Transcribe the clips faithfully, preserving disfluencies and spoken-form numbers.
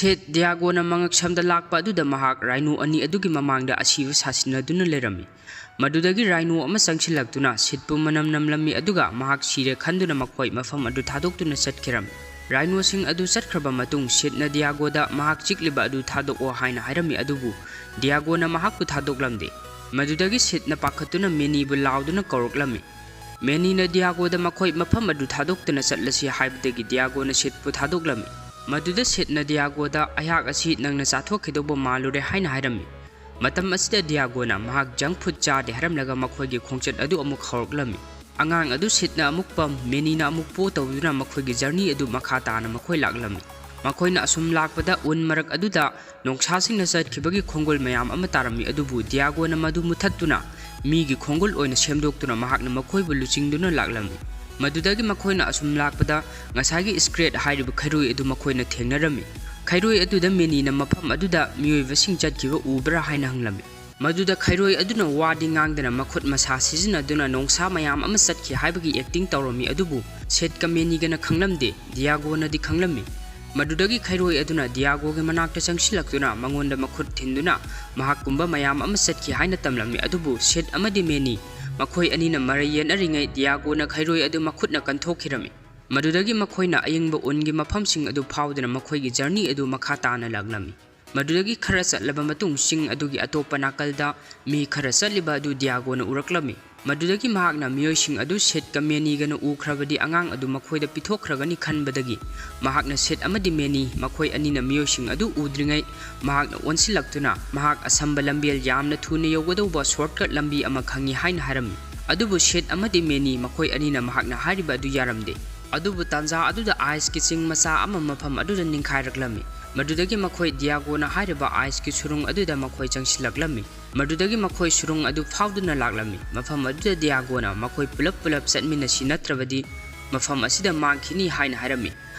ꯁꯤꯗ ꯗꯤꯌꯥꯒꯣꯅ ꯃꯉꯛꯁꯝꯗ ꯂꯥꯛꯄ ꯑꯗꯨꯗ ꯃꯍꯥꯛ ꯔꯥꯏꯅꯣ ꯑꯅꯤ ꯑꯗꯨꯒꯤ ꯃꯃꯥꯡꯗ ꯑꯁꯤꯕ ꯁꯥꯁꯤꯟꯅꯗꯨꯅ ꯂꯩꯔꯝꯃꯤ꯫ ꯃꯗꯨꯗꯒꯤ ꯔꯥꯏꯅꯣ ꯑꯃ ꯆꯪꯁꯤꯜꯂꯛꯇꯨꯅ ꯁꯤꯗꯄꯨ ꯃꯅꯝ ꯅꯝꯂꯝꯃꯤ, ꯑꯗꯨꯒ ꯃꯍꯥꯛ ꯁꯤꯔꯦ ꯈꯟꯗꯨꯅ ꯃꯈꯣꯏ ꯃꯐꯝ ꯑꯗꯨ ꯊꯥꯗꯣꯛꯇꯨꯅ ꯆꯠꯈꯤꯔꯝꯃꯤ꯫ ꯔꯥꯏꯅꯣꯁꯤꯡ ꯑꯗꯨ ꯆꯠꯈ꯭ꯔꯕ ꯃꯇꯨꯡ ꯁꯤꯗꯅ ꯗꯤꯌꯥꯒꯣꯗ ꯃꯍꯥꯛ ꯆꯤꯛꯂꯤꯕ ꯑꯗꯨ ꯊꯥꯗꯣꯛꯑꯣ ꯍꯥꯏꯅ ꯍꯥꯏꯔꯝꯃꯤ, ꯑꯗꯨꯕꯨ ꯗꯤꯌꯥꯒꯣꯅ ꯃꯍꯥꯛꯄꯨ ꯊꯥꯗꯣꯛꯂꯝꯗꯦ꯫ ꯃꯗꯨꯗꯒꯤ ꯁꯤꯗꯅ ꯄꯥꯈꯠꯇꯨꯅ ꯃꯦꯅꯤꯕꯨ ꯂꯥꯎꯗꯨꯅ ꯀꯧꯔꯛꯂꯝꯃꯤ꯫ ꯃꯦꯅꯤꯅ ꯗꯤꯌꯥꯒꯣꯗ ꯃꯈꯣꯏ ꯃꯐꯝ ꯑꯗꯨ ꯊꯥꯗꯣꯛꯇꯨꯅ ꯆꯠꯂꯁꯤ ꯍꯥꯏꯕꯗꯒꯤ ꯗꯤꯌꯥꯒꯣꯅ ꯁꯤꯗꯄꯨ ꯊꯥꯗꯣꯛꯂꯝꯃꯤ꯫ ꯃꯗꯨꯗ ꯁꯤꯗꯅ ꯗꯤꯌꯥꯒꯣꯗ, "ꯑꯩꯍꯥꯛ ꯑꯁꯤ ꯅꯪꯅ ꯆꯥꯊꯣꯛꯈꯤꯗꯧꯕ ꯃꯥꯜꯂꯨꯔꯦ" ꯍꯥꯏꯅ ꯍꯥꯏꯔꯝꯃꯤ꯫ ꯃꯇꯝ ꯑꯁꯤꯗ ꯗꯤꯌꯥꯒꯣꯅ ꯃꯍꯥꯛ ꯖꯪꯛ ꯐꯨꯗ ꯆꯥꯗꯦ ꯍꯥꯏꯔꯝꯂꯒ ꯃꯈꯣꯏꯒꯤ ꯈꯣꯡꯆꯠ ꯑꯗꯨ ꯑꯃꯨꯛ ꯍꯧꯔꯛꯂꯝꯃꯤ꯫ ꯑꯉꯥꯡ ꯑꯗꯨ ꯁꯤꯗꯅ ꯑꯃꯨꯛ ꯄꯝ, ꯃꯦꯅꯤꯅ ꯑꯃꯨꯛ ꯄꯣ ꯇꯧꯗꯨꯅ ꯃꯈꯣꯏꯒꯤ ꯖꯔꯅꯤ ꯑꯗꯨ ꯃꯈꯥ ꯇꯥꯅ ꯃꯈꯣꯏ ꯂꯥꯛꯂꯝꯃꯤ꯫ ꯃꯈꯣꯏꯅ ꯑꯁꯨꯝ ꯂꯥꯛꯄꯗ ꯎꯟ ꯃꯔꯛ ꯑꯗꯨꯗ ꯅꯣꯡꯁꯥꯁꯤꯡꯅ ꯆꯠꯈꯤꯕꯒꯤ ꯈꯣꯡꯒꯨꯜ ꯃꯌꯥꯝ ꯑꯃ ꯇꯥꯔꯝꯃꯤ, ꯑꯗꯨꯕꯨ ꯗꯤꯌꯥꯒꯣꯅ ꯃꯗꯨ ꯃꯨꯊꯠꯇꯨꯅ ꯃꯤꯒꯤ ꯈꯣꯡꯒꯨꯜ ꯑꯣꯏꯅ ꯁꯦꯝꯗꯣꯛꯇꯨꯅ ꯃꯍꯥꯛꯅ ꯃꯈꯣꯏꯕꯨ ꯂꯨꯆꯤꯡꯗꯨꯅ ꯂꯥꯛꯂꯝꯃꯤ꯫ ꯃꯗꯨꯗꯒꯤ ꯃꯈꯣꯏꯅ ꯑꯁꯨꯝ ꯂꯥꯛꯄꯗ ꯉꯁꯥꯏꯒꯤ ꯁ꯭ꯀ꯭ꯔꯦꯠ ꯍꯥꯏꯔꯤꯕ ꯈꯩꯔꯣꯏ ꯑꯗꯨ ꯃꯈꯣꯏꯅ ꯊꯦꯡꯅꯔꯝꯃꯤ꯫ ꯈꯩꯔꯣꯏ ꯑꯗꯨꯗ ꯃꯦꯅꯤꯅ ꯃꯐꯝ ꯑꯗꯨꯗ ꯃꯤꯑꯣꯏꯕꯁꯤꯡ ꯆꯠꯈꯤꯕ ꯎꯕ꯭ꯔꯥ ꯍꯥꯏꯅ ꯍꯪꯂꯝꯃꯤ꯫ ꯃꯗꯨꯗ ꯈꯩꯔꯣꯏ ꯑꯗꯨꯅ ꯋꯥꯗꯤ ꯉꯥꯡꯗꯅ ꯃꯈꯨꯠ ꯃꯁꯥ ꯁꯤꯖꯤꯟꯅꯗꯨꯅ ꯅꯣꯡꯁꯥ ꯃꯌꯥꯝ ꯑꯃ ꯆꯠꯈꯤ ꯍꯥꯏꯕꯒꯤ ꯑꯦꯛꯇꯤꯡ ꯇꯧꯔꯝꯃꯤ, ꯑꯗꯨꯕꯨ ꯁꯦꯠꯀ ꯃꯦꯅꯤꯒꯅ ꯈꯪꯂꯝꯗꯦ, ꯗꯤꯌꯥꯒꯣꯅꯗꯤ ꯈꯪꯂꯝꯃꯤ꯫ ꯃꯗꯨꯗꯒꯤ ꯈꯩꯔꯣꯏ ꯑꯗꯨꯅ ꯗꯤꯌꯥꯒꯣꯒꯤ ꯃꯅꯥꯛꯇ ꯆꯪꯁꯤꯜꯂꯛꯇꯨꯅ ꯃꯉꯣꯟꯗ ꯃꯈꯨꯠ ꯊꯤꯟꯗꯨꯅ ꯃꯍꯥꯛꯀꯨꯝꯕ ꯃꯌꯥꯝ ꯑꯃ ꯆꯠꯈꯤ ꯍꯥꯏꯅ ꯇꯝꯂꯝꯃꯤ, ꯑꯗꯨꯕꯨ ꯁꯤꯗ ꯑꯃꯗꯤ ꯃꯦꯅꯤ ꯃꯈꯣꯏ ꯑꯅꯤꯅ ꯃꯔꯩ ꯌꯦꯠꯅꯔꯤꯉꯩ ꯗꯤꯌꯥꯒꯣꯅ ꯈꯩꯔꯣꯏ ꯑꯗꯨ ꯃꯈꯨꯠꯅ ꯀꯟꯊꯣꯛꯈꯤꯔꯝꯃꯤ꯫ ꯃꯗꯨꯗꯒꯤ ꯃꯈꯣꯏꯅ ꯑꯌꯤꯡꯕ ꯎꯟꯒꯤ ꯃꯐꯝꯁꯤꯡ ꯑꯗꯨ ꯐꯥꯎꯗꯨꯅ ꯃꯈꯣꯏꯒꯤ ꯖꯔꯅꯤ ꯑꯗꯨ ꯃꯈꯥ ꯇꯥꯅ ꯂꯥꯛꯂꯝꯃꯤ꯫ ꯃꯗꯨꯗꯒꯤ ꯈꯔ ꯆꯠꯂꯕ ꯃꯇꯨꯡ ꯆꯤꯡ ꯑꯗꯨꯒꯤ ꯑꯇꯣꯞꯄ ꯅꯥꯀꯜꯗ ꯃꯤ ꯈꯔ ꯆꯠꯂꯤꯕ ꯑꯗꯨ ꯗꯤꯌꯥꯒꯣꯅ ꯎꯔꯛꯂꯝꯃꯤ꯫ ꯃꯗꯨꯗꯒꯤ ꯃꯍꯥꯛꯅ ꯃꯤꯑꯣꯏꯁꯤꯡ ꯑꯗꯨ ꯁꯤꯗꯀ ꯃꯦꯅꯤꯒꯅ ꯎꯈ꯭ꯔꯕꯗꯤ ꯑꯉꯥꯡ ꯑꯗꯨ ꯃꯈꯣꯏꯗ ꯄꯤꯊꯣꯛꯈ꯭ꯔꯒꯅꯤ ꯈꯟꯕꯗꯒꯤ ꯃꯍꯥꯛꯅ ꯁꯤꯗ ꯑꯃꯗꯤ ꯃꯦꯅꯤ ꯃꯈꯣꯏ ꯑꯅꯤꯅ ꯃꯤꯑꯣꯏꯁꯤꯡ ꯑꯗꯨ ꯎꯗ꯭ꯔꯤꯉꯩ ꯃꯍꯥꯛꯅ ꯑꯣꯟꯁꯤꯜꯂꯛꯇꯨꯅ ꯃꯍꯥꯛ ꯑꯁꯝꯕ ꯂꯝꯕꯦꯜ ꯌꯥꯝꯅ ꯊꯨꯅ ꯌꯧꯒꯗꯧꯕ ꯁꯣꯔꯠꯀꯠ ꯂꯝꯕꯤ ꯑꯃ ꯈꯪꯏ ꯍꯥꯏꯅ ꯍꯥꯏꯔꯝꯃꯤ꯫ ꯑꯗꯨꯕꯨ ꯁꯤꯗ ꯑꯃꯗꯤ ꯃꯦꯅꯤ ꯃꯈꯣꯏ ꯑꯅꯤꯅ ꯃꯍꯥꯛꯅ ꯍꯥꯏꯔꯤꯕ ꯑꯗꯨ ꯌꯥꯔꯝꯗꯦ꯫ ꯑꯗꯨꯕꯨ ꯇꯥꯟꯖꯥ ꯑꯗꯨꯗ ꯑꯥꯏꯁꯀꯤ ꯆꯤꯡ ꯃꯆꯥ ꯑꯃ ꯃꯐꯝ ꯑꯗꯨꯗ ꯅꯤꯡꯈꯥꯏꯔꯛꯂꯝꯃꯤ꯫ ꯃꯗꯨꯗꯒꯤ ꯃꯈꯣꯏ ꯗꯤꯌꯥꯒꯣꯅ ꯍꯥꯏꯔꯤꯕ ꯑꯥꯏꯁꯀꯤ ꯁꯨꯔꯨꯡ ꯑꯗꯨꯗ ꯃꯈꯣꯏ ꯆꯪꯁꯤꯜꯂꯛꯂꯝꯃꯤ꯫ ꯃꯗꯨꯗꯒꯤ ꯃꯈꯣꯏ ꯁꯨꯔꯨꯡ ꯑꯗꯨ ꯐꯥꯎꯗꯨꯅ ꯂꯥꯛꯂꯝꯃꯤ꯫ ꯃꯐꯝ ꯑꯗꯨꯗ ꯗꯤꯌꯥꯒꯣꯅ ꯃꯈꯣꯏ ꯄꯨꯂꯞ ꯄꯨꯂꯞ ꯆꯠꯃꯤꯟꯅꯁꯤ, ꯅꯠꯇ꯭ꯔꯕꯗꯤ ꯃꯐꯝ ꯑꯁꯤꯗ ꯃꯥꯡꯈꯤꯅꯤ ꯍꯥꯏꯅ ꯍꯥꯏꯔꯝꯃꯤ꯫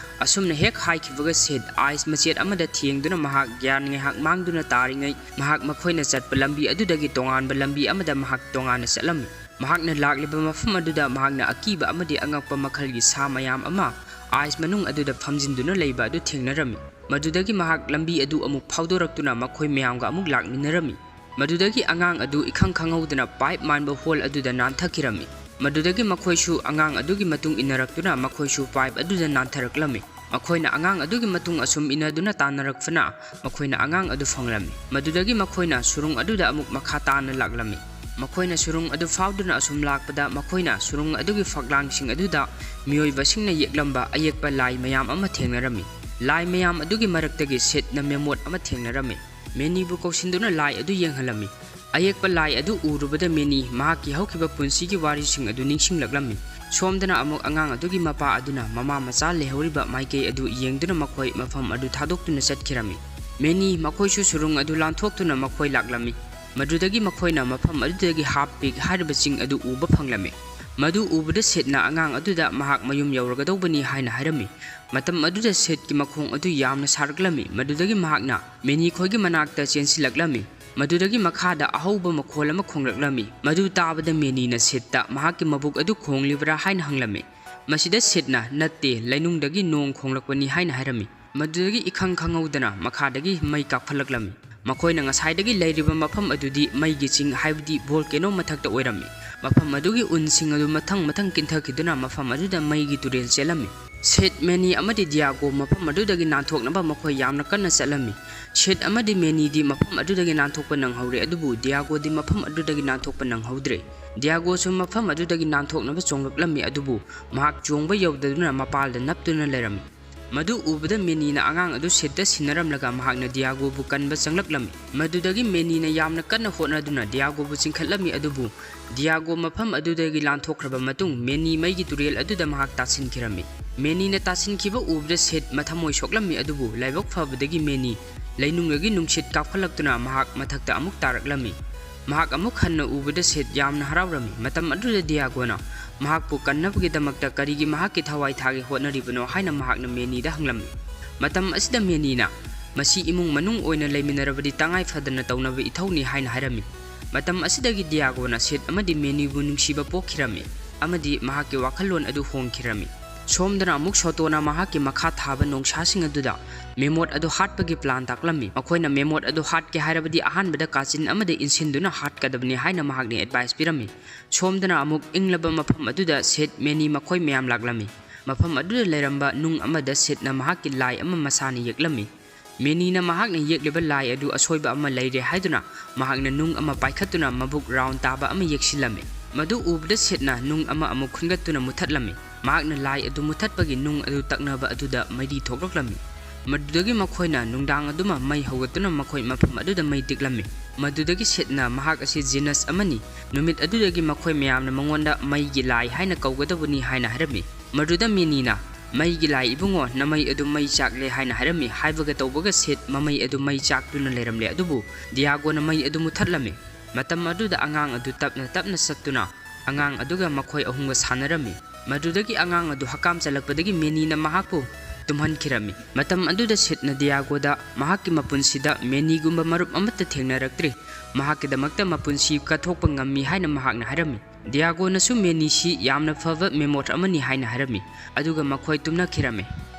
ꯑꯁꯨꯝꯅ ꯍꯦꯛ ꯍꯥꯏꯈꯤꯕꯒ ꯁꯤꯗ ꯑꯥꯏꯁ ꯃꯆꯦꯠ ꯑꯃꯗ ꯊꯦꯡꯗꯨꯅ ꯃꯍꯥꯛ ꯒ꯭ꯌꯥꯟ ꯉꯥꯏꯍꯥꯛ ꯃꯥꯡꯗꯨꯅ ꯇꯥꯔꯤꯉꯩ ꯃꯍꯥꯛ ꯃꯈꯣꯏꯅ ꯆꯠꯄ ꯂꯝꯕꯤ ꯑꯗꯨꯗꯒꯤ ꯇꯣꯉꯥꯟꯕ ꯂꯝꯕꯤ ꯑꯃꯗ ꯃꯍꯥꯛ ꯇꯣꯉꯥꯟꯅ ꯆꯠꯂꯝꯃꯤ꯫ ꯃꯍꯥꯛꯅ ꯂꯥꯛꯂꯤꯕ ꯃꯐꯝ ꯑꯗꯨꯗ ꯃꯍꯥꯛꯅ ꯑꯀꯤꯕ ꯑꯃꯗꯤ ꯑꯉꯛꯄ ꯃꯈꯜꯒꯤ ꯁꯥ ꯃꯌꯥꯝ ꯑꯃ ꯑꯥꯏꯁ ꯃꯅꯨꯡ ꯑꯗꯨꯗ ꯐꯝꯖꯤꯟꯗꯨꯅ ꯂꯩꯕ ꯑꯗꯨ ꯊꯦꯡꯅꯔꯝꯃꯤ꯫ ꯃꯗꯨꯗꯒꯤ ꯃꯍꯥꯛ ꯂꯝꯕꯤ ꯑꯗꯨ ꯑꯃꯨꯛ ꯐꯥꯎꯗꯣꯔꯛꯇꯨꯅ ꯃꯈꯣꯏ ꯃꯌꯥꯝꯒ ꯑꯃꯨꯛ ꯂꯥꯛꯃꯤꯟꯅꯔꯝꯃꯤ꯫ ꯃꯗꯨꯗꯒꯤ ꯑꯉꯥꯡ ꯑꯗꯨ ꯏꯈꯪ ꯈꯪꯍꯧꯗꯅ pipe ꯃꯥꯟꯕ hole ꯑꯗꯨꯗ ꯅꯥꯟꯊꯈꯤꯔꯝꯃꯤ꯫ ꯃꯗꯨꯗꯒꯤ ꯃꯈꯣꯏꯁꯨ ꯑꯉꯥꯡ ꯑꯗꯨꯒꯤ ꯃꯇꯨꯡ ꯏꯟꯅꯔꯛꯇꯨꯅ ꯃꯈꯣꯏꯁꯨ pipe ꯑꯗꯨꯗ ꯅꯥꯟꯊꯔꯛꯂꯝꯃꯤ꯫ ꯃꯈꯣꯏꯅ ꯑꯉꯥꯡ ꯑꯗꯨꯒꯤ ꯃꯇꯨꯡ ꯑꯁꯨꯝ ꯏꯟꯅꯗꯨꯅ ꯇꯥꯟꯅꯔꯛꯄꯅ ꯃꯈꯣꯏꯅ ꯑꯉꯥꯡ ꯑꯗꯨ ꯐꯪꯂꯝꯃꯤ꯫ ꯃꯗꯨꯗꯒꯤ ꯃꯈꯣꯏꯅ ꯁꯨꯔꯨꯡ ꯑꯗꯨꯗ ꯑꯃꯨꯛ ꯃꯈꯥ ꯇꯥꯅ ꯂꯥꯛꯂꯝꯃꯤ꯫ ꯃꯈꯣꯏꯅ ꯁꯨꯔꯨꯡ ꯑꯗꯨ ꯐꯥꯎꯗꯨꯅ ꯑꯁꯨꯝ ꯂꯥꯛꯄꯗ ꯃꯈꯣꯏꯅ ꯁꯨꯔꯨꯡ ꯑꯗꯨꯒꯤ ꯐꯛꯂꯥꯡꯁꯤꯡ ꯑꯗꯨꯗ ꯃꯤꯑꯣꯏꯕꯁꯤꯡꯅ ꯌꯦꯛꯂꯝꯕ ꯑꯌꯦꯛꯄ ꯂꯥꯏ ꯃꯌꯥꯝ ꯑꯃ ꯊꯦꯡꯅꯔꯝꯃꯤ꯫ ꯂꯥꯏ ꯃꯌꯥꯝ ꯑꯗꯨꯒꯤ ꯃꯔꯛꯇꯒꯤ ꯁꯦꯠꯅ ꯃꯦꯃꯣꯠ ꯑꯃ ꯊꯦꯡꯅꯔꯝꯃꯤ꯫ ꯃꯦꯅꯤꯕꯨ ꯀꯧꯁꯤꯟꯗꯨꯅ ꯂꯥꯏ ꯑꯗꯨ ꯌꯦꯡꯍꯜꯂꯝꯃꯤ꯫ ꯑꯌꯦꯛꯄ ꯂꯥꯏ ꯑꯗꯨ ꯎꯔꯨꯕꯗ ꯃꯦꯅꯤ ꯃꯍꯥꯛꯀꯤ ꯍꯧꯈꯤꯕ ꯄꯨꯟꯁꯤꯒꯤ ꯋꯥꯔꯤꯁꯤꯡ ꯑꯗꯨ ꯅꯤꯡꯁꯤꯡꯂꯛꯂꯝꯃꯤ꯫ ꯁꯣꯝꯗꯅ ꯑꯃꯨꯛ ꯑꯉꯥꯡ ꯑꯗꯨꯒꯤ ꯃꯄꯥ ꯑꯗꯨꯅ ꯃꯃꯥ ꯃꯆꯥ ꯂꯩꯍꯧꯔꯤꯕ ꯃꯥꯏꯀꯩ ꯑꯗꯨ ꯌꯦꯡꯗꯨꯅ ꯃꯈꯣꯏ ꯃꯐꯝ ꯑꯗꯨ ꯊꯥꯗꯣꯛꯇꯨꯅ ꯆꯠꯈꯤꯔꯝꯃꯤ꯫ ꯃꯦꯅꯤ ꯃꯈꯣꯏꯁꯨ ꯁꯨꯔꯨꯡ ꯑꯗꯨ ꯂꯥꯟꯊꯣꯛꯇꯨꯅ ꯃꯈꯣꯏ ꯂꯥꯛꯂꯝꯃꯤ꯫ ꯃꯗꯨꯗꯒꯤ ꯃꯈꯣꯏꯅ ꯃꯐꯝ ꯑꯗꯨꯗꯒꯤ Half Peak ꯍꯥꯏꯔꯤꯕ ꯆꯤꯡ ꯑꯗꯨ ꯎꯕ ꯐꯪꯂꯝꯃꯤ꯫ ꯃꯗꯨ ꯎꯕꯗ ꯁꯦꯠꯅ ꯑꯉꯥꯡ ꯑꯗꯨꯗ ꯃꯍꯥꯛ ꯃꯌꯨꯝ ꯌꯧꯔꯒꯗꯧꯕꯅꯤ ꯍꯥꯏꯅ ꯍꯥꯏꯔꯝꯃꯤ꯫ ꯃꯇꯝ ꯑꯗꯨꯗ ꯁꯦꯠꯀꯤ ꯃꯈꯣꯡ ꯑꯗꯨ ꯌꯥꯝꯅ ꯁꯥꯔꯛꯂꯝꯃꯤ꯫ ꯃꯗꯨꯗꯒꯤ ꯃꯍꯥꯛꯅ ꯃꯦꯅꯤ ꯈꯣꯏꯒꯤ ꯃꯅꯥꯛꯇ ꯆꯦꯟꯁꯤꯜꯂꯛꯂꯝꯃꯤ꯫ ꯃꯗꯨꯗꯒꯤ ꯃꯈꯥꯗ ꯑꯍꯧꯕ ꯃꯈꯣꯜ ꯑꯃ ꯈꯣꯡꯂꯛꯂꯝꯃꯤ꯫ ꯃꯗꯨ ꯇꯥꯕꯗ ꯃꯦꯅꯤꯅ ꯁꯦꯠꯇ ꯃꯍꯥꯛꯀꯤ ꯃꯕꯨꯛ ꯑꯗꯨ ꯈꯣꯡꯂꯤꯕ꯭ꯔꯥ ꯍꯥꯏꯅ ꯍꯪꯂꯝꯃꯤ꯫ ꯃꯁꯤꯗ ꯁꯦꯠꯅ "ꯅꯠꯇꯦ, ꯂꯩꯅꯨꯡꯗꯒꯤ ꯅꯣꯡ ꯈꯣꯡꯂꯛꯄꯅꯤ" ꯍꯥꯏꯅ ꯍꯥꯏꯔꯝꯃꯤ꯫ ꯃꯗꯨꯗꯒꯤ ꯏꯈꯪ ꯈꯪꯍꯧꯗꯅ ꯃꯈꯥꯗꯒꯤ ꯃꯩ ꯀꯥꯞꯈꯠꯂꯛꯂꯝꯃꯤ꯫ ꯃꯈꯣꯏꯅ ꯉꯁꯥꯏꯗꯒꯤ ꯂꯩꯔꯤꯕ ꯃꯐꯝ ꯑꯗꯨꯗꯤ ꯃꯩꯒꯤ ꯆꯤꯡ, ꯍꯥꯏꯕꯗꯤ volcano ꯃꯊꯛꯇ ꯑꯣꯏꯔꯝꯃꯤ꯫ ꯃꯐꯝ ꯑꯗꯨꯒꯤ ꯎꯟꯁꯤꯡ ꯑꯗꯨ ꯃꯊꯪ ꯃꯊꯪ ꯀꯤꯟꯊꯈꯤꯗꯨꯅ ꯃꯐꯝ ꯑꯗꯨꯗ ꯃꯩꯒꯤ ꯇꯨꯔꯦꯜ ꯆꯦꯜꯂꯝꯃꯤ꯫ ꯁꯦꯠ, ꯃꯦꯅꯤ ꯑꯃꯗꯤ ꯗꯤꯌꯥꯒꯣ ꯃꯐꯝ ꯑꯗꯨꯗꯒꯤ ꯅꯥꯟꯊꯣꯛꯅꯕ ꯃꯈꯣꯏ ꯌꯥꯝꯅ ꯀꯟꯅ ꯆꯠꯂꯝꯃꯤ꯫ ꯁꯦꯠ ꯑꯃꯗꯤ ꯃꯦꯅꯤꯗꯤ ꯃꯐꯝ ꯑꯗꯨꯗꯒꯤ ꯅꯥꯟꯊꯣꯛꯄ ꯅꯪꯍꯧꯔꯦ, ꯑꯗꯨꯕꯨ ꯗꯤꯌꯥꯒꯣꯗꯤ ꯃꯐꯝ ꯑꯗꯨꯗꯒꯤ ꯅꯥꯟꯊꯣꯛꯄ ꯅꯪꯍꯧꯗ꯭ꯔꯦ꯫ ꯗꯤꯌꯥꯒꯣꯁꯨ ꯃꯐꯝ ꯑꯗꯨꯗꯒꯤ ꯅꯥꯟꯊꯣꯛꯅꯕ ꯆꯣꯡꯂꯛꯂꯝꯃꯤ, ꯑꯗꯨꯕꯨ ꯃꯍꯥꯛ ꯆꯣꯡꯕ ꯌꯧꯗꯗꯨꯅ ꯃꯄꯥꯜꯗ ꯅꯞꯇꯨꯅ ꯂꯩꯔꯝꯃꯤ꯫ ꯃꯗꯨ ꯎꯕꯗ ꯃꯦꯅꯤꯅ ꯑꯉꯥꯡ ꯑꯗꯨ ꯁꯦꯠꯇ ꯁꯤꯟꯅꯔꯝꯂꯒ ꯃꯍꯥꯛꯅ ꯗꯤꯌꯥꯒꯣꯕꯨ ꯀꯟꯕ ꯆꯪꯂꯛꯂꯝꯃꯤ꯫ ꯃꯗꯨꯗꯒꯤ ꯃꯦꯅꯤꯅ ꯌꯥꯝꯅ ꯀꯟꯅ ꯍꯣꯠꯅꯗꯨꯅ ꯗꯤꯌꯥꯒꯣꯕꯨ ꯆꯤꯡꯈꯠꯂꯝꯃꯤ, ꯑꯗꯨꯕꯨ ꯗꯤꯌꯥꯒꯣ ꯃꯐꯝ ꯑꯗꯨꯗꯒꯤ ꯂꯥꯟꯊꯣꯛꯈ꯭ꯔꯕ ꯃꯇꯨꯡ ꯃꯦꯅꯤ ꯃꯩꯒꯤ ꯇꯨꯔꯦꯜ ꯑꯗꯨꯗ ꯃꯍꯥꯛ ꯇꯥꯁꯤꯟꯈꯤꯔꯝꯃꯤ꯫ ꯃꯦꯅꯤꯅ ꯇꯥꯁꯤꯟꯈꯤꯕ ꯎꯕꯗ ꯁꯦꯠ ꯃꯊꯃꯣꯏ ꯁꯣꯛꯂꯝꯃꯤ, ꯑꯗꯨꯕꯨ ꯂꯥꯏꯕꯛ ꯐꯕꯗꯒꯤ ꯃꯦꯅꯤ ꯂꯩꯅꯨꯡꯗꯒꯤ ꯅꯨꯡꯁꯤꯠ ꯀꯥꯞꯈꯠꯂꯛꯇꯨꯅ ꯃꯍꯥꯛ ꯃꯊꯛꯇ ꯑꯃꯨꯛ ꯇꯥꯔꯛꯂꯝꯃꯤ꯫ ꯃꯍꯥꯛ ꯑꯃꯨꯛ ꯍꯟꯅ ꯎꯕꯗ ꯁꯦꯠ ꯌꯥꯝꯅ ꯍꯔꯥꯎꯔꯝꯃꯤ꯫ ꯃꯇꯝ ꯑꯗꯨꯗ ꯗꯤꯌꯥꯒꯣꯅ ꯃꯍꯥꯛꯄꯨ ꯀꯟꯅꯕꯒꯤꯗꯃꯛꯇ ꯀꯔꯤꯒꯤ ꯃꯍꯥꯛꯀꯤ ꯊꯋꯥꯏ ꯊꯥꯒꯦ ꯍꯣꯠꯅꯔꯤꯕꯅꯣ ꯍꯥꯏꯅ ꯃꯍꯥꯛꯅ ꯃꯦꯅꯤꯗ ꯍꯪꯂꯝꯃꯤ꯫ ꯃꯇꯝ ꯑꯁꯤꯗ ꯃꯦꯅꯤꯅ "ꯃꯁꯤ ꯏꯃꯨꯡ ꯃꯅꯨꯡ ꯑꯣꯏꯅ ꯂꯩꯃꯤꯟꯅꯔꯕꯗꯤ ꯇꯉꯥꯏ ꯐꯗꯅ ꯇꯧꯅꯕ ꯏꯊꯧꯅꯤ" ꯍꯥꯏꯅ ꯍꯥꯏꯔꯝꯃꯤ꯫ ꯃꯇꯝ ꯑꯁꯤꯗꯒꯤ ꯗꯤꯌꯥꯒꯣꯅ ꯁꯦꯠ ꯑꯃꯗꯤ ꯃꯦꯅꯤꯕꯨ ꯅꯨꯡꯁꯤꯕ ꯄꯣꯛꯈꯤꯔꯝꯃꯤ ꯑꯃꯗꯤ ꯃꯍꯥꯛꯀꯤ ꯋꯥꯈꯜꯂꯣꯟ ꯑꯗꯨ ꯍꯣꯡꯈꯤꯔꯝꯃꯤ꯫ ꯁꯣꯝꯗꯅ ꯑꯃꯨꯛ ꯁꯣꯇꯣꯅ ꯃꯍꯥꯛꯀꯤ ꯃꯈꯥ ꯊꯥꯕ ꯅꯣꯡꯁꯥꯁꯤꯡ ꯑꯗꯨꯗ ꯃꯦꯃꯣꯠ ꯑꯗꯨ ꯍꯥꯠꯄꯒꯤ plan ꯇꯥꯛꯂꯝꯃꯤ꯫ ꯃꯈꯣꯏꯅ ꯃꯦꯃꯣꯠ ꯑꯗꯨ ꯍꯥꯠꯀꯦ ꯍꯥꯏꯔꯕꯗꯤ ꯑꯍꯥꯟꯕꯗ ꯀꯥꯆꯤꯟ ꯑꯃꯗ ꯏꯟꯁꯤꯟꯗꯨꯅ ꯍꯥꯠꯀꯗꯕꯅꯤ ꯍꯥꯏꯅ ꯃꯍꯥꯛꯅ advice ꯄꯤꯔꯝꯃꯤ꯫ ꯁꯣꯝꯗꯅ ꯑꯃꯨꯛ ꯏꯪꯂꯕ ꯃꯐꯝ ꯑꯗꯨꯗ ꯁꯦꯠ, ꯃꯦꯅꯤ ꯃꯈꯣꯏ ꯃꯌꯥꯝ ꯂꯥꯛꯂꯝꯃꯤ꯫ ꯃꯐꯝ ꯑꯗꯨꯗ ꯂꯩꯔꯝꯕ ꯅꯨꯡ ꯑꯃꯗ ꯁꯦꯠꯅ ꯃꯍꯥꯛꯀꯤ ꯂꯥꯏ ꯑꯃ ꯃꯁꯥꯅ ꯌꯦꯛꯂꯝꯃꯤ꯫ ꯃꯦꯅꯤꯅ ꯃꯍꯥꯛꯅ ꯌꯦꯛꯂꯤꯕ ꯂꯥꯏ ꯑꯗꯨ ꯑꯁꯣꯏꯕ ꯑꯃ ꯂꯩꯔꯦ ꯍꯥꯏꯗꯨꯅ ꯃꯍꯥꯛꯅ ꯅꯨꯡ ꯑꯃ ꯄꯥꯏꯈꯠꯇꯨꯅ ꯃꯕꯨꯛ round ꯇꯥꯕ ꯑꯃ ꯌꯦꯛꯁꯤꯜꯂꯝꯃꯤ꯫ ꯃꯗꯨ ꯎꯕꯗ ꯁꯦꯠꯅ ꯅꯨꯡ ꯑꯃ ꯑꯃꯨꯛ ꯈꯨꯟꯒꯠꯇꯨꯅ ꯃꯨꯊꯠꯂꯝꯃꯤ꯫ ꯃꯍꯥꯛꯅ ꯂꯥꯏ ꯑꯗꯨ ꯃꯨꯊꯠꯄꯒꯤ ꯅꯨꯡ ꯑꯗꯨ ꯇꯛꯅꯕ ꯑꯗꯨꯗ ꯃꯩꯔꯤ ꯊꯣꯛꯂꯛꯂꯝꯃꯤ꯫ ꯃꯗꯨꯗꯒꯤ ꯃꯈꯣꯏꯅ ꯅꯨꯡꯗꯥꯡ ꯑꯗꯨꯃ ꯃꯩ ꯍꯧꯒꯠꯇꯨꯅ ꯃꯈꯣꯏ ꯃꯐꯝ ꯑꯗꯨꯗ ꯃꯩ ꯇꯤꯛꯂꯝꯃꯤ꯫ ꯃꯗꯨꯗꯒꯤ ꯁꯦꯠꯅ ꯃꯍꯥꯛ ꯑꯁꯤ genius ꯑꯃꯅꯤ, ꯅꯨꯃꯤꯠ ꯑꯗꯨꯗꯒꯤ ꯃꯈꯣꯏ ꯃꯌꯥꯝꯅ ꯃꯉꯣꯟꯗ ꯃꯩꯒꯤ ꯂꯥꯏ ꯍꯥꯏꯅ ꯀꯧꯒꯗꯕꯅꯤ ꯍꯥꯏꯅ ꯍꯥꯏꯔꯝꯃꯤ꯫ ꯃꯗꯨꯗ ꯃꯦꯅꯤꯅ, "ꯃꯩꯒꯤ ꯂꯥꯏ ꯏꯕꯨꯡꯉꯣ, ꯅꯃꯩ ꯑꯗꯨ ꯃꯩ ꯆꯥꯛꯂꯦ" ꯍꯥꯏꯅ ꯍꯥꯏꯔꯝꯃꯤ꯫ ꯍꯥꯏꯕꯒ ꯇꯧꯕꯒ ꯁꯦꯠ ꯃꯃꯩ ꯑꯗꯨ ꯃꯩ ꯆꯥꯛꯇꯨꯅ ꯂꯩꯔꯝꯂꯦ, ꯑꯗꯨꯕꯨ ꯗꯤꯌꯥꯒꯣꯅ ꯃꯩ ꯑꯗꯨ ꯃꯨꯊꯠꯂꯝꯃꯤ꯫ ꯃꯇꯝ ꯑꯗꯨꯗ ꯑꯉꯥꯡ ꯑꯗꯨ ꯇꯞꯅ ꯇꯞꯅ ꯆꯠꯇꯨꯅ ꯑꯉꯥꯡ ꯑꯗꯨꯒ ꯃꯈꯣꯏ ꯑꯍꯨꯝꯒ ꯁꯥꯟꯅꯔꯝꯃꯤ꯫ ꯃꯗꯨꯗꯒꯤ ꯑꯉꯥꯡ ꯑꯗꯨ ꯍꯀꯥꯝ ꯆꯜꯂꯛꯄꯗꯒꯤ ꯃꯦꯅꯤꯅ ꯃꯍꯥꯛꯄꯨ ꯇꯨꯝꯍꯟꯈꯤꯔꯝꯃꯤ꯫ ꯃꯇꯝ ꯑꯗꯨꯗ ꯁꯦꯠꯅ ꯗꯤꯌꯥꯒꯣꯗ ꯃꯍꯥꯛꯀꯤ ꯃꯄꯨꯟꯁꯤꯗ ꯃꯦꯅꯤꯒꯨꯝꯕ ꯃꯔꯨꯞ ꯑꯃꯠꯇ ꯊꯦꯡꯅꯔꯛꯇ꯭ꯔꯤ, ꯃꯍꯥꯛꯀꯤꯗꯃꯛꯇ ꯃꯄꯨꯟꯁꯤ ꯀꯠꯊꯣꯛꯄ ꯉꯝꯃꯤ ꯍꯥꯏꯅ ꯃꯍꯥꯛꯅ ꯍꯥꯏꯔꯝꯃꯤ꯫ ꯗꯤꯌꯥꯒꯣꯅꯁꯨ ꯃꯦꯅꯤꯁꯤ ꯌꯥꯝꯅ ꯐꯕ ꯃꯦꯃꯣꯠ ꯑꯃꯅꯤ ꯍꯥꯏꯅ ꯍꯥꯏꯔꯝꯃꯤ, ꯑꯗꯨꯒ ꯃꯈꯣꯏ ꯇꯨꯝꯅꯈꯤꯔꯝꯃꯤ꯫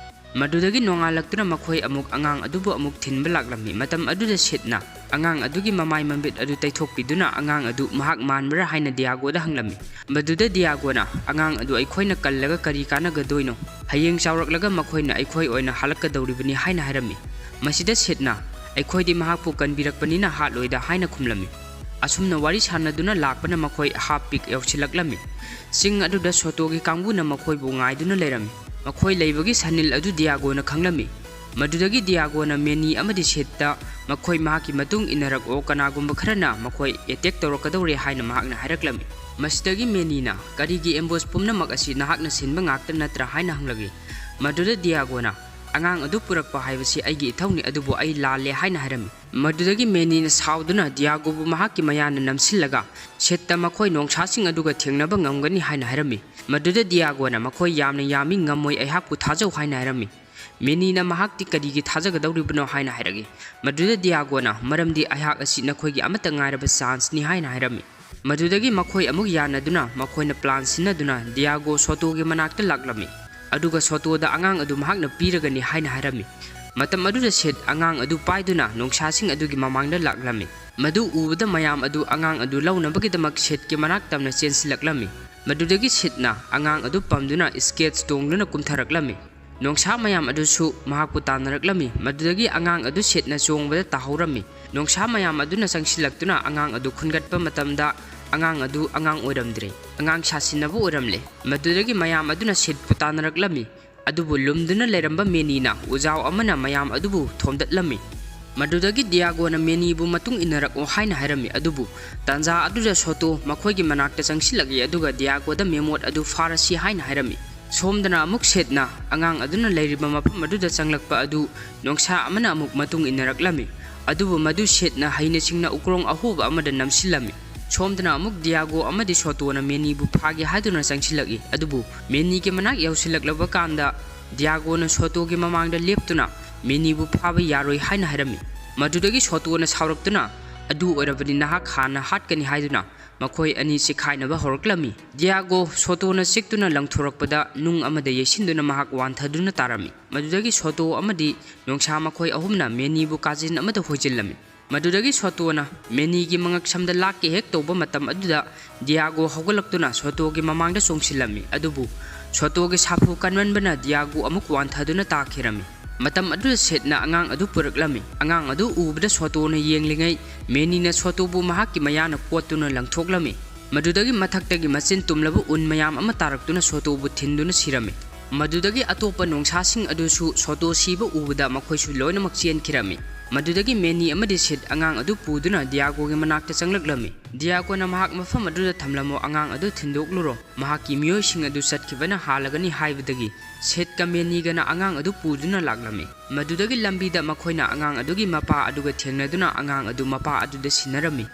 ꯃꯗꯨꯗꯒꯤ ꯅꯣꯡꯉꯥꯜꯂꯛꯇꯨꯅ ꯃꯈꯣꯏ ꯑꯃꯨꯛ ꯑꯉꯥꯡ ꯑꯗꯨꯕꯨ ꯑꯃꯨꯛ ꯊꯤꯟꯕ ꯂꯥꯛꯂꯝꯃꯤ꯫ ꯃꯇꯝ ꯑꯗꯨꯗ ꯁꯦꯠꯅ ꯑꯉꯥꯡ ꯑꯗꯨꯒꯤ ꯃꯃꯥꯏ ꯃꯃꯤꯠ ꯑꯗꯨ ꯇꯩꯊꯣꯛꯄꯤꯗꯨꯅ ꯑꯉꯥꯡ ꯑꯗꯨ ꯃꯍꯥꯛ ꯃꯥꯟꯕ꯭ꯔꯥ ꯍꯥꯏꯅ ꯗꯤꯌꯥꯒꯣꯗ ꯍꯪꯂꯝꯃꯤ꯫ ꯃꯗꯨꯗ ꯗꯤꯌꯥꯒꯣꯅ, "ꯑꯉꯥꯡ ꯑꯗꯨ ꯑꯩꯈꯣꯏꯅ ꯀꯜꯂꯒ ꯀꯔꯤ ꯀꯥꯟꯅꯒꯗꯣꯏꯅꯣ? ꯍꯌꯦꯡ ꯆꯥꯎꯔꯛꯂꯒ ꯃꯈꯣꯏꯅ ꯑꯩꯈꯣꯏ ꯑꯣꯏꯅ ꯍꯥꯠꯂꯛꯀꯗꯧꯔꯤꯕꯅꯤ" ꯍꯥꯏꯅ ꯍꯥꯏꯔꯝꯃꯤ꯫ ꯃꯁꯤꯗ ꯁꯦꯠꯅ, "ꯑꯩꯈꯣꯏꯗꯤ ꯃꯍꯥꯛꯄꯨ ꯀꯟꯕꯤꯔꯛꯄꯅꯤꯅ ꯍꯥꯠꯂꯣꯏꯗ" ꯍꯥꯏꯅ ꯈꯨꯝꯂꯝꯃꯤ꯫ ꯑꯁꯨꯝꯅ ꯋꯥꯔꯤ ꯁꯥꯟꯅꯗꯨꯅ ꯂꯥꯛꯄꯅ ꯃꯈꯣꯏ half pig ꯌꯧꯁꯤꯜꯂꯛꯂꯝꯃꯤ꯫ ꯆꯤꯡ ꯑꯗꯨꯗ ꯁꯣꯇꯣꯒꯤ ꯀꯥꯡꯕꯨꯅ ꯃꯈꯣꯏꯕꯨ ꯉꯥꯏꯗꯨꯅ ꯂꯩꯔꯝꯃꯤ꯫ ꯃꯈꯣꯏ ꯂꯩꯕꯒꯤ ꯁꯟꯅꯤꯜ ꯑꯗꯨ ꯗꯤꯌꯥꯒꯣꯅ ꯈꯪꯂꯝꯃꯤ꯫ ꯃꯗꯨꯗꯒꯤ ꯗꯤꯌꯥꯒꯣꯅ ꯃꯦꯅꯤ ꯑꯃꯗꯤ ꯁꯦꯠꯇ, "ꯃꯈꯣꯏ ꯃꯍꯥꯛꯀꯤ ꯃꯇꯨꯡ ꯏꯟꯅꯔꯛꯑꯣ, ꯀꯅꯥꯒꯨꯝꯕ ꯈꯔꯅ ꯃꯈꯣꯏ attack ꯇꯧꯔꯛꯀꯗꯧꯔꯦ" ꯍꯥꯏꯅ ꯃꯍꯥꯛꯅ ꯍꯥꯏꯔꯛꯂꯝꯃꯤ꯫ ꯃꯁꯤꯗꯒꯤ ꯃꯦꯅꯤꯅ, "ꯀꯔꯤꯒꯤ ambush ꯄꯨꯝꯅꯃꯛ ꯑꯁꯤ ꯅꯍꯥꯛꯅ ꯁꯤꯟꯕ ꯉꯥꯛꯇ ꯅꯠꯇ꯭ꯔꯥ?" ꯍꯥꯏꯅ ꯍꯪꯂꯛꯏ꯫ ꯃꯗꯨꯗ ꯗꯤꯌꯥꯒꯣꯅ, "ꯑꯉꯥꯡ ꯑꯗꯨ ꯄꯨꯔꯛꯄ ꯍꯥꯏꯕꯁꯤ ꯑꯩꯒꯤ ꯏꯊꯧꯅꯤ, ꯑꯗꯨꯕꯨ ꯑꯩ ꯂꯥꯜꯂꯦ" ꯍꯥꯏꯅ ꯍꯥꯏꯔꯝꯃꯤ꯫ ꯃꯗꯨꯗꯒꯤ ꯃꯦꯅꯤꯅ ꯁꯥꯎꯗꯨꯅ ꯗꯤꯌꯥꯒꯣꯕꯨ ꯃꯍꯥꯛꯀꯤ ꯃꯌꯥꯅ ꯅꯝꯁꯤꯜꯂꯒ, "ꯁꯦꯠꯇ ꯃꯈꯣꯏ ꯅꯣꯡꯁꯥꯁꯤꯡ ꯑꯗꯨꯒ ꯊꯦꯡꯅꯕ ꯉꯝꯒꯅꯤ" ꯍꯥꯏꯅ ꯍꯥꯏꯔꯝꯃꯤ꯫ ꯃꯗꯨꯗ ꯗꯤꯌꯥꯒꯣꯅ, "ꯃꯈꯣꯏ ꯌꯥꯝꯅ ꯌꯥꯝꯃꯤ, ꯉꯝꯃꯣꯏ, ꯑꯩꯍꯥꯛꯄꯨ ꯊꯥꯖꯧ" ꯍꯥꯏꯅ ꯍꯥꯏꯔꯝꯃꯤ꯫ ꯃꯦꯅꯤꯅ ꯃꯍꯥꯛꯇꯤ ꯀꯔꯤꯒꯤ ꯊꯥꯖꯒꯗꯧꯔꯤꯕꯅꯣ ꯍꯥꯏꯅ ꯍꯥꯏꯔꯛꯏ꯫ ꯃꯗꯨꯗ ꯗꯤꯌꯥꯒꯣꯅ, "ꯃꯔꯝꯗꯤ ꯑꯩꯍꯥꯛ ꯑꯁꯤ ꯅꯈꯣꯏꯒꯤ ꯑꯃꯠꯇ ꯉꯥꯏꯔꯕ chance ꯅꯤ" ꯍꯥꯏꯅ ꯍꯥꯏꯔꯝꯃꯤ꯫ ꯃꯗꯨꯗꯒꯤ ꯃꯈꯣꯏ ꯑꯃꯨꯛ ꯌꯥꯅꯗꯨꯅ ꯃꯈꯣꯏꯅ plan ꯁꯤꯟꯅꯗꯨꯅ ꯗꯤꯌꯥꯒꯣ ꯁꯣꯇꯣꯒꯤ ꯃꯅꯥꯛꯇ ꯂꯥꯛꯂꯝꯃꯤ꯫ ꯑꯗꯨꯒ ꯁꯣꯇꯣꯗ ꯑꯉꯥꯡ ꯑꯗꯨ ꯃꯍꯥꯛꯅ ꯄꯤꯔꯒꯅꯤ ꯍꯥꯏꯅ ꯍꯥꯏꯔꯝꯃꯤ꯫ ꯃꯇꯝ ꯑꯗꯨꯗ ꯁꯦꯠ ꯑꯉꯥꯡ ꯑꯗꯨ ꯄꯥꯏꯗꯨꯅ ꯅꯣꯡꯁꯥꯁꯤꯡ ꯑꯗꯨꯒꯤ ꯃꯃꯥꯡꯗ ꯂꯥꯛꯂꯝꯃꯤ꯫ ꯃꯗꯨ ꯎꯕꯗ ꯃꯌꯥꯝ ꯑꯗꯨ ꯑꯉꯥꯡ ꯑꯗꯨ ꯂꯧꯅꯕꯒꯤꯗꯃꯛ ꯁꯦꯠꯀꯤ ꯃꯅꯥꯛ ꯇꯝꯅ ꯆꯦꯟꯁꯤꯜꯂꯛꯂꯝꯃꯤ꯫ ꯃꯗꯨꯗꯒꯤ ꯁꯦꯠꯅ ꯑꯉꯥꯡ ꯑꯗꯨ ꯄꯝꯗꯨꯅ ꯁ꯭ꯀꯦꯠꯁ ꯇꯣꯡꯗꯨꯅ ꯀꯨꯝꯊꯔꯛꯂꯝꯃꯤ꯫ ꯅꯣꯡꯁꯥ ꯃꯌꯥꯝ ꯑꯗꯨꯁꯨ ꯃꯍꯥꯛꯄꯨ ꯇꯥꯟꯅꯔꯛꯂꯝꯃꯤ꯫ ꯃꯗꯨꯗꯒꯤ ꯑꯉꯥꯡ ꯑꯗꯨ ꯁꯦꯠꯅ ꯆꯣꯡꯕꯗ ꯇꯥꯍꯧꯔꯝꯃꯤ꯫ ꯅꯣꯡꯁꯥ ꯃꯌꯥꯝ ꯑꯗꯨꯅ ꯆꯪꯁꯤꯜꯂꯛꯇꯨꯅ ꯑꯉꯥꯡ ꯑꯗꯨ ꯈꯨꯟꯒꯠꯄ ꯃꯇꯝꯗ ꯑꯉꯥꯡ ꯑꯗꯨ ꯑꯉꯥꯡ ꯑꯣꯏꯔꯝꯗ꯭ꯔꯦ, ꯑꯉꯥꯡ ꯁꯥꯁꯤꯟꯅꯕ ꯑꯣꯏꯔꯝꯂꯦ꯫ ꯃꯗꯨꯗꯒꯤ ꯃꯌꯥꯝ ꯑꯗꯨꯅ ꯁꯦꯠꯄꯨ ꯇꯥꯟꯅꯔꯛꯂꯝꯃꯤ꯫ ꯑꯗꯨꯕꯨ ꯂꯨꯝꯗꯨꯅ ꯂꯩꯔꯝꯕ ꯃꯦꯅꯤꯅ ꯎꯖꯥꯎ ꯑꯃꯅ ꯃꯌꯥꯝ ꯑꯗꯨꯕꯨ ꯊꯣꯝꯗꯠꯂꯝꯃꯤ꯫ ꯃꯗꯨꯗꯒꯤ ꯗꯤꯌꯥꯒꯣꯅ ꯃꯦꯅꯤꯕꯨ ꯃꯇꯨꯡ ꯏꯟꯅꯔꯛꯑꯣ ꯍꯥꯏꯅ ꯍꯥꯏꯔꯝꯃꯤ꯫ ꯑꯗꯨꯕꯨ ꯇꯥꯟꯖꯥ ꯑꯗꯨꯗ ꯁꯣꯇꯣ ꯃꯈꯣꯏꯒꯤ ꯃꯅꯥꯛꯇ ꯆꯪꯁꯤꯜꯂꯛꯏ, ꯑꯗꯨꯒ ꯗꯤꯌꯥꯒꯣꯗ ꯃꯦꯃꯣꯠ ꯑꯗꯨ ꯐꯥꯔꯁꯤ ꯍꯥꯏꯅ ꯍꯥꯏꯔꯝꯃꯤ꯫ ꯁꯣꯝꯗꯅ ꯑꯃꯨꯛ ꯁꯦꯠꯅ ꯑꯉꯥꯡ ꯑꯗꯨꯅ ꯂꯩꯔꯤꯕ ꯃꯐꯝ ꯑꯗꯨꯗ ꯆꯪꯂꯛꯄ ꯑꯗꯨ ꯅꯣꯡꯁꯥ ꯑꯃꯅ ꯑꯃꯨꯛ ꯃꯇꯨꯡ ꯏꯟꯅꯔꯛꯂꯝꯃꯤ꯫ ꯑꯗꯨꯕꯨ ꯃꯗꯨ ꯁꯦꯠꯅ ꯍꯩꯅ ꯁꯤꯡꯅ ꯎꯀ꯭ꯔꯣꯡ ꯑꯍꯣꯕ ꯑꯃꯗ ꯅꯝꯁꯤꯜꯂꯝꯃꯤ꯫ ꯁꯣꯝꯗꯅ ꯑꯃꯨꯛ ꯗꯤꯌꯥꯒꯣ ꯑꯃꯗꯤ ꯁꯣꯇꯣꯅ ꯃꯦꯅꯤꯕꯨ ꯐꯥꯒꯦ ꯍꯥꯏꯗꯨꯅ ꯆꯪꯁꯤꯜꯂꯛꯏ꯫ ꯑꯗꯨꯕꯨ ꯃꯦꯅꯤꯒꯤ ꯃꯅꯥꯛ ꯌꯧꯁꯤꯜꯂꯛꯂꯕ ꯀꯥꯟꯗ ꯗꯤꯌꯥꯒꯣꯅ ꯁꯣꯇꯣꯒꯤ ꯃꯃꯥꯡꯗ ꯂꯦꯞꯇꯨꯅ ꯃꯦꯅꯤꯕꯨ ꯐꯥꯕ ꯌꯥꯔꯣꯏ ꯍꯥꯏꯅ ꯍꯥꯏꯔꯝꯃꯤ꯫ ꯃꯗꯨꯗꯒꯤ ꯁꯣꯇꯣꯅ ꯁꯥꯎꯔꯛꯇꯨꯅ, "ꯑꯗꯨ ꯑꯣꯏꯔꯕꯗꯤ ꯅꯍꯥꯛ ꯍꯥꯟꯅ ꯍꯥꯠꯀꯅꯤ" ꯍꯥꯏꯗꯨꯅ ꯃꯈꯣꯏ ꯑꯅꯤ ꯆꯤꯈꯥꯏꯅꯕ ꯍꯧꯔꯛꯂꯝꯃꯤ꯫ ꯗꯤꯌꯥꯒꯣ ꯁꯣꯇꯣꯅ ꯆꯤꯛꯇꯨꯅ ꯂꯪꯊꯣꯔꯛꯄꯗ ꯅꯨꯡ ꯑꯃꯗ ꯌꯩꯁꯤꯟꯗꯨꯅ ꯃꯍꯥꯛ ꯋꯥꯟꯊꯗꯨꯅ ꯇꯥꯔꯝꯃꯤ꯫ ꯃꯗꯨꯗꯒꯤ ꯁꯣꯇꯣ ꯑꯃꯗꯤ ꯅꯣꯡꯁꯥ ꯃꯈꯣꯏ ꯑꯍꯨꯝꯅ ꯃꯦꯅꯤꯕꯨ ꯀꯥꯆꯤꯟ ꯑꯃꯗ ꯍꯣꯏꯖꯤꯜꯂꯝꯃꯤ꯫ ꯃꯗꯨꯗꯒꯤ ꯁꯣꯇꯣꯅ ꯃꯦꯅꯤꯒꯤ ꯃꯉꯛꯁꯝꯗ ꯂꯥꯛꯀꯦ ꯍꯦꯛ ꯇꯧꯕ ꯃꯇꯝ ꯑꯗꯨꯗ ꯗꯤꯌꯥꯒꯣ ꯍꯧꯒꯠꯂꯛꯇꯨꯅ ꯁꯣꯇꯣꯒꯤ ꯃꯃꯥꯡꯗ ꯆꯣꯡꯁꯤꯜꯂꯝꯃꯤ꯫ ꯑꯗꯨꯕꯨ ꯁꯣꯇꯣꯒꯤ ꯁꯥꯐꯨ ꯀꯟꯃꯟꯕꯅ ꯗꯤꯌꯥꯒꯣ ꯑꯃꯨꯛ ꯋꯥꯟꯊꯗꯨꯅ ꯇꯥꯈꯤꯔꯝꯃꯤ꯫ ꯃꯇꯝ ꯑꯗꯨꯗ ꯁꯦꯠꯅ ꯑꯉꯥꯡ ꯑꯗꯨ ꯄꯨꯔꯛꯂꯝꯃꯤ꯫ ꯑꯉꯥꯡ ꯑꯗꯨ ꯎꯕꯗ ꯁꯣꯇꯣꯅ ꯌꯦꯡꯂꯤꯉꯩ ꯃꯦꯅꯤꯅ ꯁꯣꯇꯣꯕꯨ ꯃꯍꯥꯛꯀꯤ ꯃꯌꯥꯅ ꯀꯣꯠꯇꯨꯅ ꯂꯪꯊꯣꯛꯂꯝꯃꯤ꯫ ꯃꯗꯨꯗꯒꯤ ꯃꯊꯛꯇꯒꯤ ꯃꯆꯤꯟ ꯇꯨꯝꯂꯕ ꯎꯟ ꯃꯌꯥꯝ ꯑꯃ ꯇꯥꯔꯛꯇꯨꯅ ꯁꯣꯇꯣꯕꯨ ꯊꯤꯟꯗꯨꯅ ꯁꯤꯔꯝꯃꯤ꯫ ꯃꯗꯨꯗꯒꯤ ꯑꯇꯣꯞꯄ ꯅꯣꯡꯁꯥꯁꯤꯡ ꯑꯗꯨꯁꯨ ꯁꯣꯇꯣ ꯁꯤꯕ ꯎꯕꯗ ꯃꯈꯣꯏꯁꯨ ꯂꯣꯏꯅꯃꯛ ꯆꯦꯟꯈꯤꯔꯝꯃꯤ꯫ ꯃꯗꯨꯗꯒꯤ ꯃꯦꯅꯤ ꯑꯃꯗꯤ ꯁꯦꯠ ꯑꯉꯥꯡ ꯑꯗꯨ ꯄꯨꯗꯨꯅ ꯗꯤꯌꯥꯒꯣꯒꯤ ꯃꯅꯥꯛꯇ ꯆꯪꯂꯛꯂꯝꯃꯤ꯫ ꯗꯤꯌꯥꯒꯣꯅ ꯃꯍꯥꯛ ꯃꯐꯝ ꯑꯗꯨꯗ ꯊꯝꯂꯝꯃꯣ, ꯑꯉꯥꯡ ꯑꯗꯨ ꯊꯤꯟꯗꯣꯛꯂꯨꯔꯣ, ꯃꯍꯥꯛꯀꯤ ꯃꯤꯑꯣꯏꯁꯤꯡ ꯑꯗꯨ ꯆꯠꯈꯤꯕꯅ ꯍꯥꯜꯂꯒꯅꯤ ꯍꯥꯏꯕꯗꯒꯤ ꯁꯦꯠꯀ ꯃꯦꯅꯤꯒꯅ ꯑꯉꯥꯡ ꯑꯗꯨ ꯄꯨꯗꯨꯅ ꯂꯥꯛꯂꯝꯃꯤ꯫ ꯃꯗꯨꯗꯒꯤ ꯂꯝꯕꯤꯗ ꯃꯈꯣꯏꯅ ꯑꯉꯥꯡ ꯑꯗꯨꯒꯤ ꯃꯄꯥ ꯑꯗꯨꯒ ꯊꯦꯡꯅꯗꯨꯅ ꯑꯉꯥꯡ ꯑꯗꯨ ꯃꯄꯥ ꯑꯗꯨꯗ ꯁꯤꯟꯅꯔꯝꯃꯤ꯫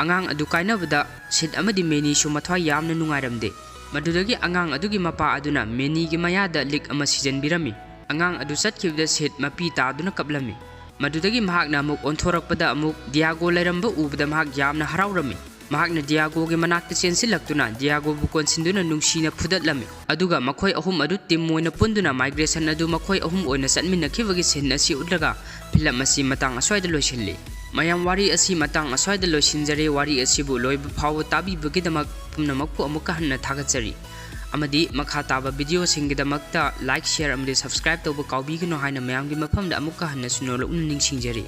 ꯑꯉꯥꯡ ꯑꯗꯨ ꯀꯥꯏꯅꯕꯗ ꯁꯦꯠ ꯑꯃꯗꯤ ꯃꯦꯅꯤꯁꯨ ꯃꯊ꯭ꯋꯥꯏ ꯌꯥꯝꯅ ꯅꯨꯡꯉꯥꯏꯔꯝꯗꯦ꯫ ꯃꯗꯨꯗꯒꯤ ꯑꯉꯥꯡ ꯑꯗꯨꯒꯤ ꯃꯄꯥ ꯑꯗꯨꯅ ꯃꯦꯅꯤꯒꯤ ꯃꯌꯥꯗ ꯂꯤꯛ ꯑꯃ ꯁꯤꯖꯤꯟꯕꯤꯔꯝꯃꯤ꯫ ꯑꯉꯥꯡ ꯑꯗꯨ ꯆꯠꯈꯤꯕꯗ ꯁꯦꯠ ꯃꯄꯤ ꯇꯥꯗꯨꯅ ꯀꯞꯂꯝꯃꯤ꯫ ꯃꯗꯨꯗꯒꯤ ꯃꯍꯥꯛꯅ ꯑꯃꯨꯛ ꯑꯣꯟꯊꯣꯔꯛꯄꯗ ꯑꯃꯨꯛ ꯗꯤꯌꯥꯒꯣ ꯂꯩꯔꯝꯕ ꯎꯕꯗ ꯃꯍꯥꯛ ꯌꯥꯝꯅ ꯍꯔꯥꯎꯔꯝꯃꯤ꯫ ꯃꯍꯥꯛꯅ ꯗꯤꯌꯥꯒꯣꯒꯤ ꯃꯅꯥꯛꯇ ꯆꯦꯟꯁꯤꯜꯂꯛꯇꯨꯅ ꯗꯤꯌꯥꯒꯣꯕꯨ ꯀꯣꯟꯁꯤꯟꯗꯨꯅ ꯅꯨꯡꯁꯤꯅ ꯐꯨꯗꯠꯂꯝꯃꯤ꯫ ꯑꯗꯨꯒ ꯃꯈꯣꯏ ꯑꯍꯨꯝ ꯑꯗꯨ team ꯑꯣꯏꯅ ꯄꯨꯟꯗꯨꯅ migration ꯑꯗꯨ ꯃꯈꯣꯏ ꯑꯍꯨꯝ ꯑꯣꯏꯅ ꯆꯠꯃꯤꯟꯅꯈꯤꯕꯒꯤ scene ꯑꯁꯤ ꯎꯠꯂꯒ film ꯑꯁꯤ ꯃꯇꯥꯡ ꯑꯁ꯭ꯋꯥꯏꯗ ꯂꯣꯏꯁꯤꯜꯂꯤ꯫ ꯃꯌꯥꯝ, ꯋꯥꯔꯤ ꯑꯁꯤ ꯃꯇꯥꯡ ꯑꯁ꯭ꯋꯥꯏꯗ ꯂꯣꯏꯁꯤꯟꯖꯔꯦ꯫ ꯋꯥꯔꯤ ꯑꯁꯤꯕꯨ ꯂꯣꯏꯕ ꯐꯥꯎꯕ ꯇꯥꯕꯤꯕꯒꯤꯗꯃꯛ ꯄꯨꯝꯅꯃꯛꯄꯨ ꯑꯃꯨꯛꯀ ꯍꯟꯅ ꯊꯥꯒꯠꯆꯔꯤ꯫ ꯑꯃꯗꯤ ꯃꯈꯥ ꯇꯥꯕ video ꯁꯤꯡꯒꯤꯗꯃꯛꯇ like, share ꯑꯃꯗꯤ subscribe ꯇꯧꯕ ꯀꯥꯎꯕꯤꯒꯅꯨ ꯍꯥꯏꯅ ꯃꯌꯥꯝꯒꯤ ꯃꯐꯝꯗ ꯑꯃꯨꯛꯀ ꯍꯟꯅ ꯁꯨꯅꯣꯂꯨꯛꯅ ꯅꯤꯡꯁꯤꯡꯖꯔꯤ꯫